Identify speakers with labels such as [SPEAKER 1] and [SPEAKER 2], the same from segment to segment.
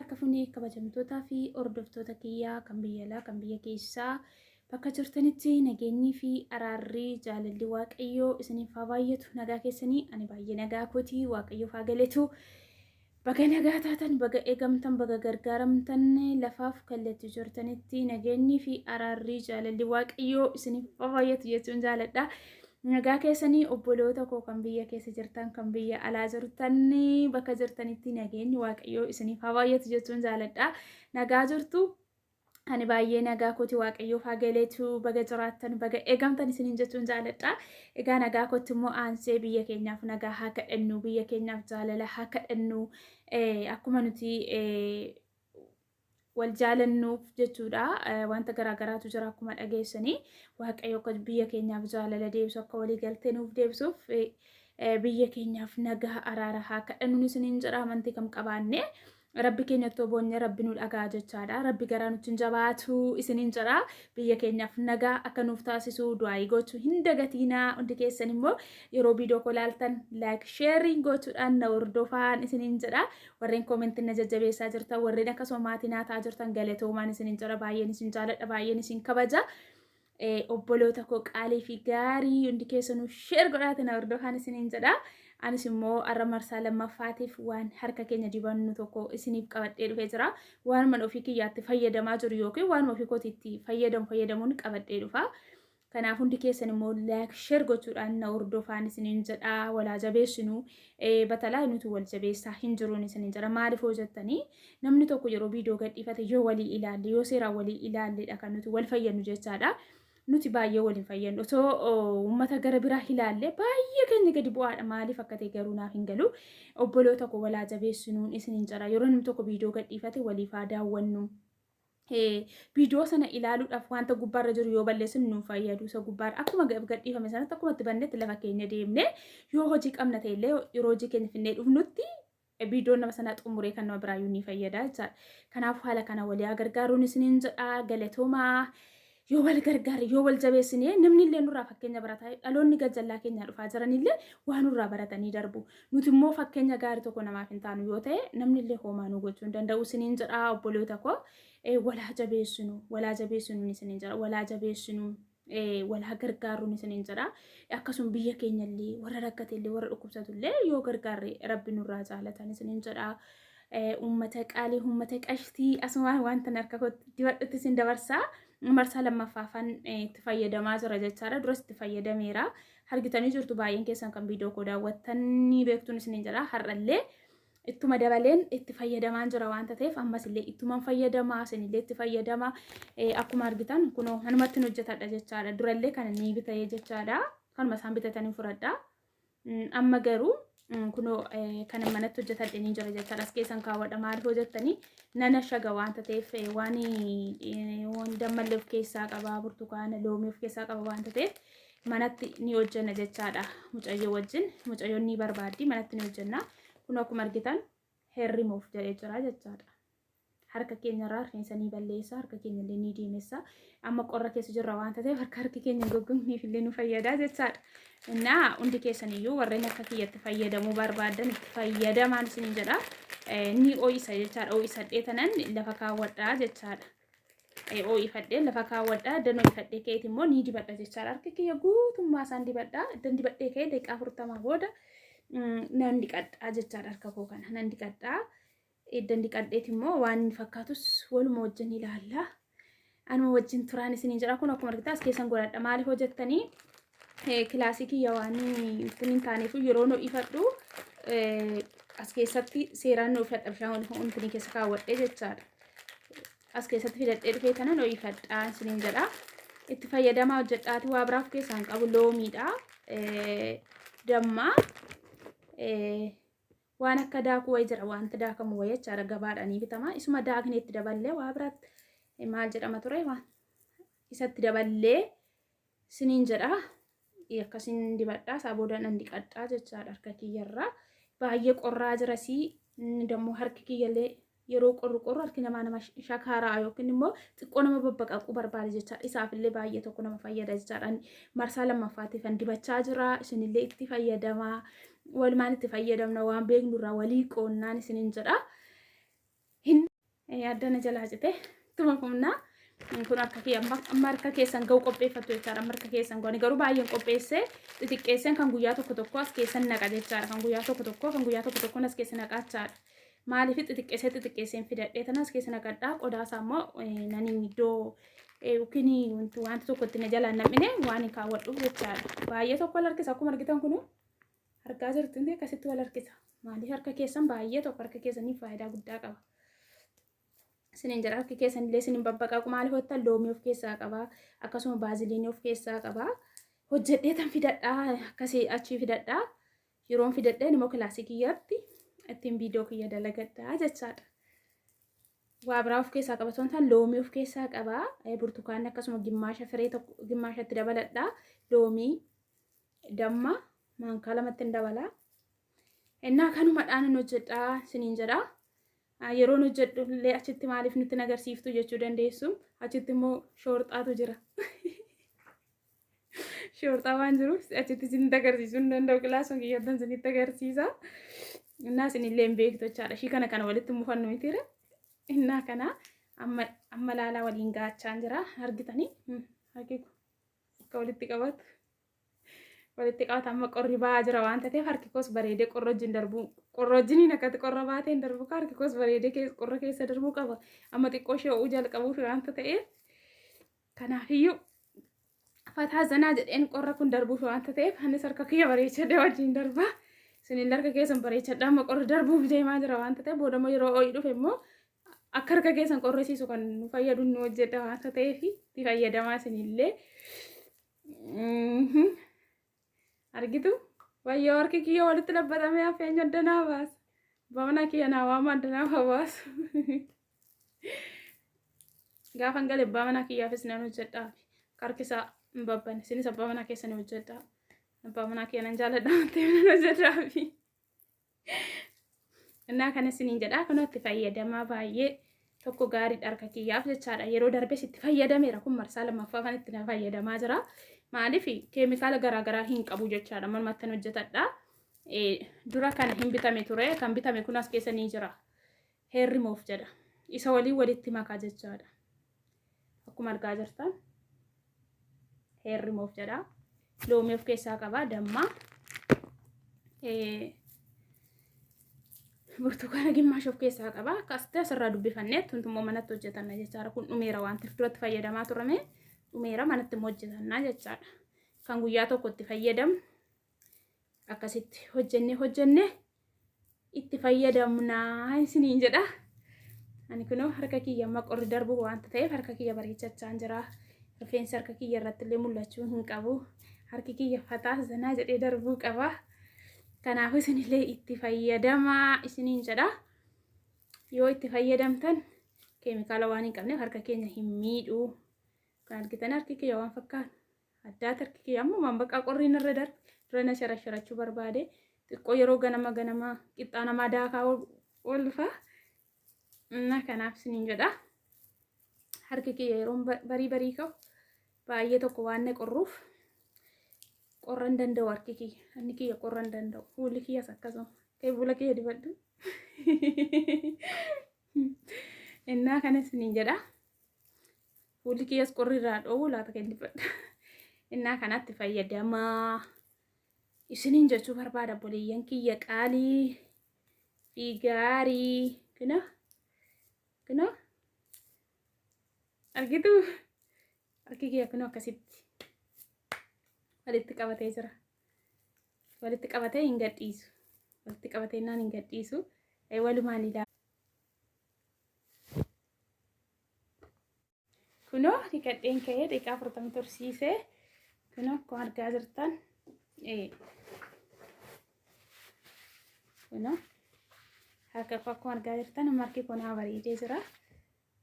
[SPEAKER 1] harka fuunee kabajamtootaa fi hordoftoota kiyyaa kan biyya alaa kan biyya keessaa bakka jirtanitti nageenyii fi araarri jaalalli Waaqayyoo isiniif haa baay'atu. Nagaa keessanii? Ani baay'ee nagaa kooti, Waaqayyoof haa galatu. Baga nagaa taatan, baga eegamtan, baga gargaaramtan. Lafaaf kallattii jirtanitti nageenyii fi araarri jaalalli Waaqayyoo isiniif haa baay'atu jechuun jaaladha. Nagaa keessanii obboloota koo kan biyya keessa jirtan, kan biyya alaa jirtan, bakka jirtanitti nageenyi Waaqayyoo isiniif haa baay'atu jechuun jaaladha. Nagaa jirtu? Ani baay'ee nagaa kooti, Waaqayyoof haa galatu. Baga jiraattan, baga eegamtan isiniin jechuun jaaladha. Egaa nagaa kootti immoo aansee biyya keenyaaf nagaa haa kadhannu, biyya keenyaaf jaalala haa kadhannu, akkuma nuti wal jaalannuuf jechuudha. Wanta garaagaraatu jira akkuma dhageessanii. Waaqayyo akka biyya keenyaaf jaalala deebisu, akka walii galtee nuuf deebisuuf biyya keenyaaf nagaa araara haa kadhannu isiniin jedha. Amantii kam qabaanne Rabbi keenya ittoo boonye Rabbi nu dhagaa jechaadha. Rabbi garaa nutti hin jabaatu isiniin jedha. Biyya keenyaaf nagaa akka nuuf taasisu du'aayii gochuu hin dagatiinaa. Hundi keessan immoo yeroo viidiyoo koo ilaaltan like, sharing gochuudhaan na hordofaan isiniin jedha. Warreen koomentiin na jajjabeessaa jirtan, warreen akkasuma maatii naa ta'aa jirtan, galatoomaan isiniin jedha. Baay'een isin jaaladha, baay'een isin kabaja. Obboloota koo qaalii fi gaarii, hundi keessanuu share godhaati na hordofaan isiniin jedha. Anis immoo har'a marsaa lammaffaatiif waan harka keenya dibannu tokko isiniif qabadhee dhufee jira. Waanuma ofii kiyyaatti fayyadamaa jiru yookiin waanuma ofii kootiitti fayyadamu fayyadamuun qabadhee dhufa. Kanaaf hundi keessan immoo like, share gochuudhaan na hordofaan isiniin jedha. Walaa jabeessinu, batalaa nuti wal jabeessaa hin jiruun isiniin jedha. Maaliif hoo jettanii, namni tokko yeroo viidiyoo gadhiifate yoo walii ilaalle, yoo seeraan walii ilaalledha kan nuti wal fayyadnu jechaadha. Nuti baay'ee waliin fayyadnu. Osoo uummata gara biraa ilaalle baay'ee keenya gadi bu'aadha. Maaliif akka ta'e garuu naaf hin galu. Obboloota koo, walaa jabeessinuun isiniin jedha. Yeroo namni tokko viidiyoo gadhiifate waliif haa daawwannu. Viidiyoo sana ilaaluudhaaf wanta gubbaarra jiru yoo balleessinu nu fayyadu. Isa gubbaarra akkuma gadhiifame sanatti, akkuma itti bannetti lafa keenya deemne yoo hojii qabna ta'e illee, yeroo hojii keenya finnee dhufnutti viidiyoon nama sanaa xumuree kan nama biraayyuu ni fayyada jechaadha. Kanaaf haala kana walii haa gargaaruun isiniin jedha. Galatoomaa. Yoo wal gargaare, yoo wal jabeessine, namni illee nurraa fakkeenya barataa, dhaloonni gajjallaa keenyaa dhufaa jiran illee waa nurraa baratanii darbu. Nuti immoo fakkeenya gaarii tokko namaaf hin taanu yoo ta'e, namni illee hoomaa nu gochuu hin danda'u isiniin jedha. Obboloota koo, walaa jabeessinu, walaa jabeessinu isiniin jedha, walaa jabeessinu. Walaa gargaaruun isiniin jedha. Akkasuma biyya keenya illee, warra rakkate illee, warra dhukkubsatu illee yoo gargaarre Rabbi nurraa jaalatan isiniin jedha. Uummata qaalii, uummata qashtii, asumaan wanta harka kootti dibadhutti isin dabarsaa. Marsaa lammaffaafan itti fayyadamaa jira jechaadha. Duras itti fayyadameera. Argitanii jirtu, baay'een keessan kan viidiyoo koo daawwattanii beektuun isiniin jedha. Har'allee ittuma dabaleen itti fayyadamaan jira waanta ta'eef, ammas illee ittuman fayyadamaa, isinillee itti fayyadama. Akkuma argitan kunoo anumatti hojjetadha jechaadha. Durallee kana ni bitee jechaadha. Kanuma isaan bitatanii fudhadha. Amma garuu kunoo kana manatti hojjetadhe ni jira jechaadha. As keessan kaawwadha. Maaliif hojjettanii nana shaga waanta ta'eef, waan dammallee of keessaa qaba, burtukaana, loomii of keessaa qaba waanta ta'eef, manatti ni hojjenna jechaadha. Mucayyoo wajjin, mucayyoon ni barbaaddi, manatti ni hojjenna. Kun akkuma argitan hair remove jedhee jira jechaadha. Harka keenyarraa rifeensa ni balleessa, harka keenya illee ni diimessa. Amma qorra keessa jirra waanta ta'eef, harka harki keenya goggogneef illee nu fayyada jechaadha. Innaa hundi keessan iyyuu warreen akka kiyyatti fayyadamuu barbaadan itti fayyadamaan isiniin jedha. Ni ho'isa jechaadha. Ho'isadhee tanan lafa kaawwadhaa jechaadha. Ho'ifadhee lafa kaawwadhaa. Dan ho'ifadhee ka'eet immoo ni dibadha jechaadha. Harka kiyya guutummaa isaan dibadha. Dan dibadhee ka'ee daqiiqaa 40 booda nan dhiqadhaa jechaadha, harka koo kana nan dhiqadhaa. Eddan dhiqadheet immoo waan inni fakkaatus waluma wajjin ilaalla. Anuma wajjin turaan isiniin jedha. Kun akkuma argitan as keessan godhadha. Maaliif hojjettanii kilaasii kiyya waan ittiin hin taaneef, yeroo nu ifadhu as keessatti seeraan nu ifadha, bishaan wanti keessa kaawwadhee jechaadha. As keessatti fidadhee dhufee kana nu ifadhaa isiniin jedha. Itti fayyadamaa, hojjedhaati. Waa biraaf keessaan qabu, loomiidha. Damma. Waan akka daakuu wayii jira, wanta daakamu wayii jechaadha, gabaadhaan ni bitama. Isuma daaknee itti daballee, waa biraatti maal jedhama ture, waan isatti daballee siniin jedha. Akkasiin dibadhaa, isaa booda nan dhiqadhaa jechaadha harka kiyyarraa. Baay'ee qorraa jirasii dammoo, harki kiyyallee yeroo qorru qorru harki namaa nama shakaaraa yookiin immoo xiqqoo nama babbaqaquu barbaada jechaadha. Isaafillee baay'ee tokko nama fayyada jechaadha. Marsaa lammaffaatiif kan dibachaa jira. Isinillee itti fayyadamaa. Walumaan itti fayyadamna, waan beeknurraa walii qoonnaan isiniin jedha. Addana jalaa cite ittuma fufnaa. Kun harka kiyya amma harka keessan ga'u qopheeffattu jechaadha. Amma harka keessan ga'u. Garuu baay'een qopheessee xixiqqeesseen kan guyyaa tokko tokko as keessan naqa jechaadha. Kan guyyaa tokko tokko kan guyyaa tokko tokkoon as keessa naqaa jechaadha. Maaliif xixiqqeessee xixiqqeesseen fidadhee tana as keessa naqadhaa. Qodaa isaa immoo nani iddoo yookiin wanti tokko itti na jalaan nam'ine waan hin kaawwadhuuf jechaadha. Baay'ee tokko wal harkisa akkuma argitan kunu argaa jirtu akkasitti wal harkisa. Maaliif harka keessan baay'ee tokko harka keessaniif faayidaa guddaa qaba. Isiniin jedha, harki keessan illee isinin babbaqaqu. Maaliif hojjetan loomii of keessaa qaba, akkasuma baaziliinii of keessaa qaba. Hojjedhee tan fidadhaa, akkasii achii fidadhaa. Yeroon fidadheen immoo kilaasii kiyyaatti ittiin viidiyoo kiyya dalagadhaa jechaadha. Waa biraa of keessaa qaba osoo hin loomii of keessaa qaba. Burtukaanni akkasuma gimmaasha firee tokko gimmaashatti dabaladhaa. Loomii, damma maankaa lamatti hin dabalaa. Innaa kanumadhaan hin hojjedhaa isiniin jedha. Yeroon hojjedhu illee achitti maaliif nutti agarsiiftu jechuu dandeessu. Achitti immoo shoorxaatu jira. Shoorxaa waan jiruuf achitti isinitti agarsiisuu hin danda'u. Kilaasuma kiyyattan isinitti agarsiisa. Innaa isinillee hin beektu jechaadha. Ishii kana kana walitti mufannu mitiira. Innaa kana amma amma laalaa waliin gaachaan jira. Argitanii? Harki akka walitti qabatu. Walitti qabata. Amma qorri ba'aa jira waan ta'eef harki koos bareedee qorra wajjin darbuu, qorra wajjiniin akkatti qorra baatee hin darbu, harki koos bareedee qorra keessa darbuu qaba. Amma xiqqoo ishee ho'uu jalqabuuf waanta ta'eef, kanaafiyyuu fataa zanaa jedheen qorra kun darbuuf waanta ta'eef anis harka kiyya bareechadhee wajjin darbaa. Isinin harka keessan bareechadha. Amma qorri darbuuf deemaa jira waanta ta'eef, booda yeroo ho'i dhufe immoo akka harka keessan qorrisiisu kan nu fayyadu nu hojjedha waanta ta'eef itti fayyadamaa isinillee. Argitu? Wayyoo, harki kiyya walitti labbatamee hafeenya addanaa baasa. Bamana kiyya naa waama, addanaa baasu. Gaafan gale abbaa manaa kiyyaafis nan hojjedhaa. Harki isaa hin babbanne. Isinis abbaa manaa keessanii hojjedhaa. Abbaa manaa kiyya nan jaalladha waan ta'eef nan hojjedhaafi. Innaa kana isiniin jedhaa, kunoo itti fayyadamaa, baay'ee tokko gaariidha harka kiyyaaf jechaadha. Yeroo darbes itti fayyadameera, kun marsaa lammaffaa kan itti fayyadamaa jira. Maaliif keemikaala garaagaraa hin qabu jechaadha. Manumatti hojjetadha. Dura kana hin bitame ture. Kan bitame kun as keessa ni jira. Heerrimoof jedha. Isa waliin walitti makaa jechaadha. Akkuma argaa jirtan heerrimoof jedha. Loomii of keessaa qaba. Damma. Burtukaana gimmaasha of keessaa qaba. Akkasitti asirraa dubbifannee tuntummoo manatti hojjetanna jechaadha. Kun dhumeera waan ta'eef, duratti fayyadamaa turame, dhumeera, manatti immoo hojjetanna jechaadha. Kan guyyaa tokko itti fayyadamnu akkasitti hojjennee hojjennee itti fayyadamnaa isiniin jedha. Ani kunoo harka kiyya amma qorri darbu waanta ta'eef harka kiyya bareechachaa jira. Rifeensi harka kiyya irratti illee mul'achuu hin qabu. Harki kiyya fataa zanaa jedhee darbuu qaba. Kanaafuu isinillee itti fayyadamaa isiniin jedha. Yoo itti fayyadamtan keemikaala waan hin qabneef harka keenya hin miidhu. Kan argitan harki kiyya waan fakkaatu. Addaati harki kiyya ammumaan bakka qorriin irra darbe dura na sharasharachuu barbaade. Xiqqoo yeroo ganama ganama qixxaa namaa daakaa ol dhufa. Na kanaaf isiniin jedha. Harki kiyya yeroo barii barii ka'u baay'ee tokko waan na qorruuf qorra hin danda'u harki kiyya. Harki kiyya qorra hin danda'u. Fuulli kiyyas akkasuma. Kee fuula kiyya dibadhu. Innaa kana isiniin jedha. Fuulli kiyyas qorri irraa dhoowwu laata kan dibadha. Innaa kanatti fayyadamaa. Isiniin jechuu barbaada, obboleeyyan kiyya qaalii fi gaarii. Kunoo kunoo argitu, harki kiyya kunoo akkasitti walitti qabatee jira. Walitti qabatee hin gadhiisu. Walitti qabatee naan hin gadhiisu. Walumaan ilaala. Kunoo dhiqadheen ka'ee daqiiqaa 40 tursiisee, kunoo akkuma argaa jirtan, kunoo harka koo akkuma argaa jirtan harki kun bareedee jira.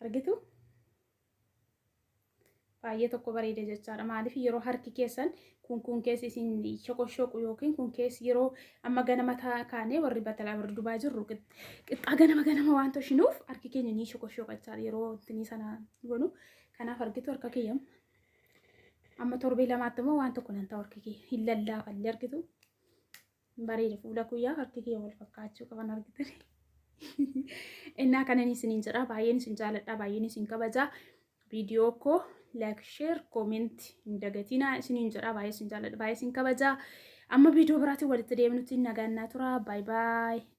[SPEAKER 1] Argitu? Baay'ee tokko bareeda jechaadha. Maaliif yeroo harki keessan kun kun keessi isin shoqoshoqu yookiin kun keessi yeroo amma ganama kaanee warri batalaa warri dubaa jirru qixxaa ganama ganama waan toshinuuf harki keenya ni shoqoshoqa jechaadha yeroo wanti sana goonu. Kanaaf argitu, harka kiyya amma torbee lamaatti immoo waan tokko nan ta'u, harki kiyya hin lallaafalle, argitu. Bareeda, fuula guyyaa harki kiyya wal fakkaachuu qaban, argitani. Innaa kanan isiniin jedha, baay'een isin jaaladha, baay'een isin kabaja. Viidiyoo koo like, share, comment hin dagatinaa isiniin jedha, baay'ee isin jaaladha, baay'ee isin kabaja. Amma viidiyoo biraatiin walitti deemnutti nagaan naa tura. Bye bye.